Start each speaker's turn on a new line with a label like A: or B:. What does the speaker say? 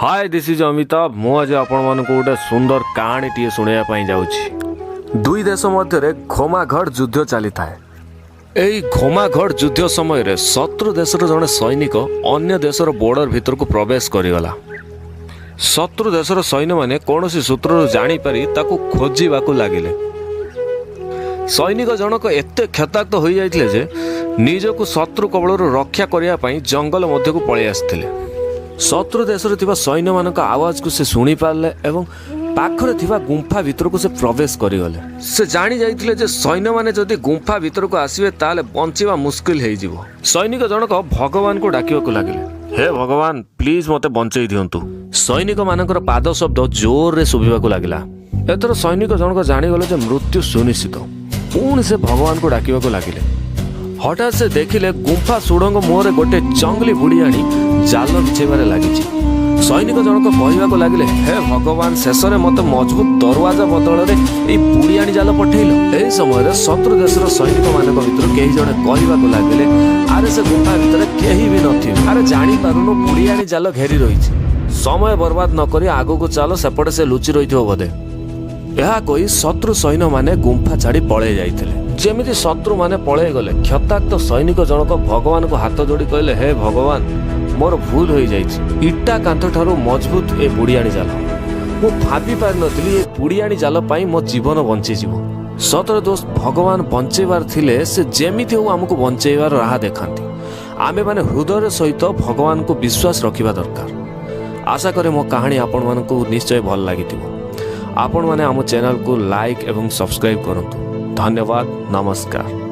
A: Hi, this is Amitabh. ମୁଁ ଆଜି ଆପଣମାନଙ୍କୁ ଗୋଟେ ସୁନ୍ଦର କାହାଣୀଟିଏ ଶୁଣାଇବା ପାଇଁ ଯାଉଛି। ଦୁଇ ଦେଶ ମଧ୍ୟରେ ଘୋମାଘଟ ଯୁଦ୍ଧ ଚାଲିଥାଏ। ଏହି ଘୋମାଘଟ ଯୁଦ୍ଧ ସମୟରେ ଶତ୍ରୁ ଦେଶର ଜଣେ ସୈନିକ ଅନ୍ୟ ଦେଶର ବର୍ଡର ଭିତରକୁ ପ୍ରବେଶ କରିଗଲା। ଶତ୍ରୁ ଦେଶର ସୈନ୍ୟମାନେ କୌଣସି ସୂତ୍ରରୁ ଜାଣିପାରି ତାକୁ ଖୋଜିବାକୁ ଲାଗିଲେ। ସୈନିକ ଜଣକ ଏତେ କ୍ଷତାକ୍ତ ହୋଇଯାଇଥିଲେ ଯେ ନିଜକୁ ଶତ୍ରୁ କବଳରୁ ରକ୍ଷା କରିବା ପାଇଁ ଜଙ୍ଗଲ ମଧ୍ୟକୁ ପଳେଇ ଆସିଥିଲେ। ଶତ୍ରୁ ଦେଶରେ ଥିବା ସୈନ୍ୟମାନଙ୍କ ଆୱାଜକୁ ସେ ଶୁଣିପାରିଲେ ଏବଂ ପାଖରେ ଥିବା ଗୁମ୍ଫା ଭିତରକୁ ସେ ପ୍ରବେଶ କରିଗଲେ। ସେ ଜାଣି ଯାଇଥିଲେ ଯେ ସୈନ୍ୟମାନେ ଯଦି ଗୁମ୍ଫା ଭିତରକୁ ଆସିବେ, ତାହେଲେ ବଞ୍ଚିବା ମୁସ୍କିଲ ହେଇଯିବ। ସୈନିକ ଜଣକ ଭଗବାନଙ୍କୁ ଡାକିବାକୁ ଲାଗିଲେ, "ହେ ଭଗବାନ, ପ୍ଲିଜ ମୋତେ ବଞ୍ଚେଇ ଦିଅନ୍ତୁ।" ସୈନିକମାନଙ୍କର ପାଦ ଶବ୍ଦ ଜୋରରେ ଶୁଭିବାକୁ ଲାଗିଲା। ଏଥର ସୈନିକ ଜଣକ ଜାଣିଗଲେ ଯେ ମୃତ୍ୟୁ ସୁନିଶ୍ଚିତ। ପୁଣି ସେ ଭଗବାନଙ୍କୁ ଡାକିବାକୁ ଲାଗିଲେ। ହଠାତ୍ ସେ ଦେଖିଲେ, ଗୁମ୍ଫା ସୁଡ଼ଙ୍ଗ ମୁହଁରେ ଗୋଟେ ଜଙ୍ଗଲି ବୁଢ଼ିଆଣୀ ଜାଲ ବିଛେଇବାରେ ଲାଗିଛି। ସୈନିକ ଜଣକ କହିବାକୁ ଲାଗିଲେ, "ହେ ଭଗବାନ, ଶେଷରେ ମୋତେ ମଜବୁତ ଦରୱାଜା ବଦଳରେ ଏଇ ବୁଢ଼ିଆଣୀ ଜାଲ ପଠେଇଲ।" ଏହି ସମୟରେ ଶତ୍ରୁ ଦେଶର ସୈନିକମାନଙ୍କ ଭିତରୁ କେହି ଜଣେ କହିବାକୁ ଲାଗିଲେ, "ଆରେ, ସେ ଗୁମ୍ଫା ଭିତରେ କେହି ବି ନଥିବେ। ଆରେ, ଜାଣିପାରୁନୁ, ବୁଢ଼ିଆଣୀ ଜାଲ ଘେରି ରହିଛି। ସମୟ ବର୍ବାଦ ନ କରି ଆଗକୁ ଚାଲ, ସେପଟେ ସେ ଲୁଚି ରହିଥିବ ବୋଧେ।" ଏହା କହି ଶତ୍ରୁ ସୈନ୍ୟମାନେ ଗୁମ୍ଫା ଛାଡ଼ି ପଳେଇ ଯାଇଥିଲେ। ଯେମିତି ଶତ୍ରୁମାନେ ପଳେଇ ଗଲେ, କ୍ଷତାକ୍ତ ସୈନିକ ଜଣକ ଭଗବାନଙ୍କୁ ହାତ ଯୋଡ଼ି କହିଲେ, "ହେ ଭଗବାନ, ମୋର ଭୁଲ ହୋଇଯାଇଛି। ଇଟା କାନ୍ଥ ଠାରୁ ମଜବୁତ ଏ ବୁଢ଼ିଆଣୀ ଜାଲ। ମୁଁ ଭାବି ପାରିନଥିଲି ଏ ବୁଢ଼ିଆଣୀ ଜାଲ ପାଇଁ ମୋ ଜୀବନ ବଞ୍ଚିଯିବ।" ସତରେ ଦୋସ୍ତ, ଭଗବାନ ବଞ୍ଚେଇବାର ଥିଲେ ସେ ଯେମିତି ହଉ ଆମକୁ ବଞ୍ଚେଇବାର ରାହା ଦେଖାନ୍ତି। ଆମେମାନେ ହୃଦୟର ସହିତ ଭଗବାନଙ୍କୁ ବିଶ୍ୱାସ ରଖିବା ଦରକାର। ଆଶା କରେ ମୋ କାହାଣୀ ଆପଣମାନଙ୍କୁ ନିଶ୍ଚୟ ଭଲ ଲାଗିଥିବ। ଆପଣମାନେ ଆମ ଚ୍ୟାନେଲକୁ ଲାଇକ୍ ଏବଂ ସବସ୍କ୍ରାଇବ୍ କରନ୍ତୁ। ଧନ୍ୟବାଦ, ନମସ୍କାର।